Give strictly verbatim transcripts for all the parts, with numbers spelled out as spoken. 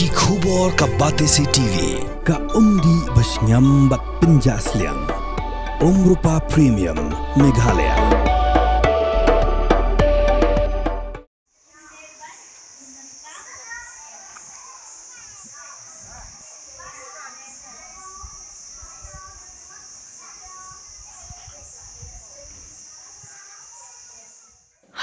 Ki khubor ka Batesi T V, ka umdih ba shngiam bad pynjah sliang. Umrupa Premium, Meghalaya.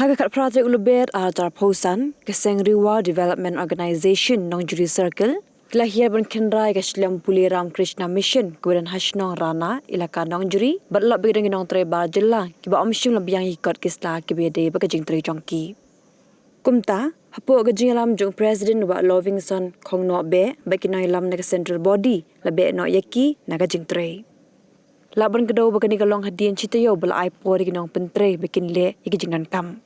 Ha ka khatphra tarik u Lber arhajar arphew san, ka Seng Riwa Development Organisation Nongjri Circle ki la hiar ban khynra ïa ka shlem pule Ramakrishna Mission kaba don ha shnong Rana, Elaka Nongjri, bad lap ba ki don ki nongtrei bar jylla kiba ym shym la biang ïa ki kot ki sla kiba ïadei bad ka jingtrei jong ki. Kumta, hapoh ka jingïalam jong u President Bah Lovingson Khongnohbeh bad ki nongïalam na ka Central Body, la beh noh ïa ki na ka jingtrei. La ban kdew ba kane ka long hadien shi taïew ba la ai por ïa ki nongpyntrei ba kin leh ïa ki jingdonkam.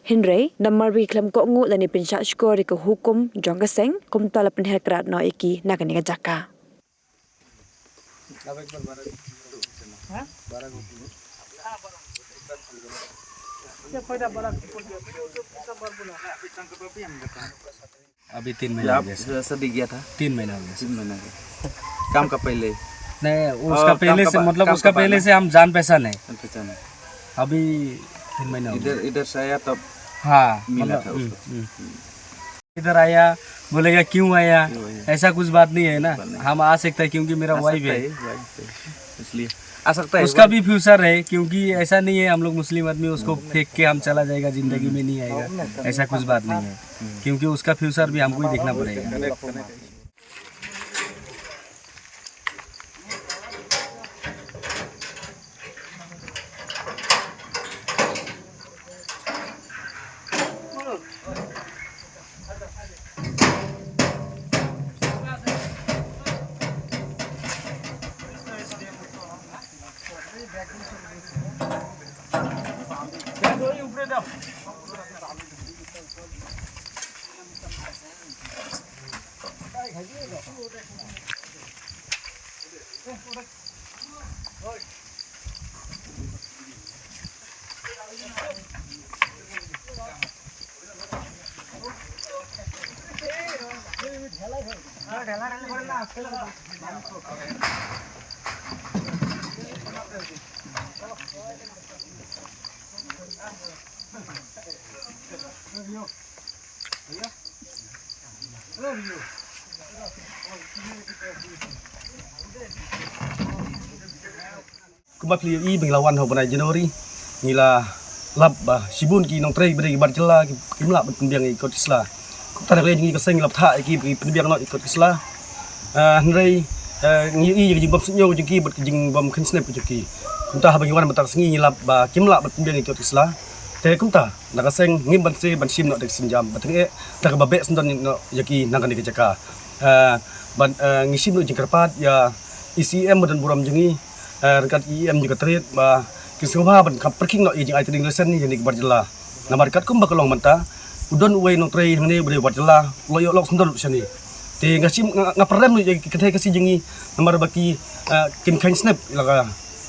Hynrei namar ba ki khlem kohnguh lane pynshah shkor ïa ka hukum jong ka seng, kumta la pynher krad noh ïa ki na kane ka jaka. अभी तीन महीना हो गया सर। सर दिख गया था। तीन महीना हो गया सर। तीन महीना का। काम का पहले। नहीं, उसका पहले से, मतलब उसका पहले से हम जान पहचान है। जान पहचान है। अभी तीन महीना हो गया। इधर से आया तब। हाँ, मिला था उसको। इधर आया, बोलेगा क्यों आया? ऐसा कुछ बात नहीं है ना। हम आ सकता है क्योंकि मेरा वाइफ है। इसलिए आ सकता है उसका भी फ्यूचर है, क्योंकि ऐसा नहीं है हम लोग मुस्लिम आदमी उसको फेंक के हम चला जाएगा, जिंदगी में नहीं आएगा, ऐसा कुछ बात नहीं है। क्योंकि उसका फ्यूचर भी हमको ही देखना पड़ेगा। Kumba phi la ïohi ba ngi la wan ha u bnai January, ngi la lap ba shibun ki nongtrei ba dei ki bar jylla ki, kim lah ban pynbiang ïa ki kot ki sla. Kumta na ka liang jong ngi ka seng ngi la bthah ïa ki ba ki pynbiang noh ïa ki kot ki sla. Ah, hynrei, eh, ngi ïohi ïa ka jingbym sngewthuh jong ki bad ka jingbym kheiñ snep ka jong ki. Kumta haba ngi wan mynta ka sngi ngi lap ba kim lah ban pynbiang ïa ki kot ki sla. Te kumta na ka seng ngim banse ban shim noh da ka sienjam, ba tyngeh da kaba beh syndon noh ïa ki na kane ka jaka. Eh, ban, eh, ngi shim noh jingkyrpad ïa i C E M ba donburom jong ngi, eh, ryngkat i E M jong ka Trade ba kin sngewbha ban kham pyrkhing noh ïa ka jingai trading license ïa kine ki bar jylla. Namar katkum ba ka long mynta, u don uwei u nongtrei hangne ba dei u bar jylla, u la ïoh lok syndon ruh shane. Te nga shim, nga, nga pyrem ruh ïa ki kynthei Khasi jong ngi namar ba ki, eh, kim kheiñ snep ïa la ka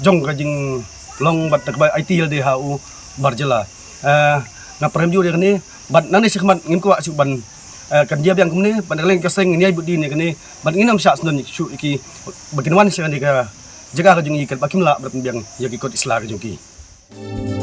jong ka jinglong bad kaba aiti lade ha u bar jylla. Eh, nga pyrem jur ïa kane, bad nangne shakhmat ngim kwah shuh ban, eh, kan jia biang kumne, bad na ka liang ka seng ngin ïai bud dien ïa kane, bad ngin ym shah syndon shuh ïa ki ba kin wan sha kane ka jaka ka jong ngi katba kim lah ban pynbiang ïa ki kot ki sla ka jong ki.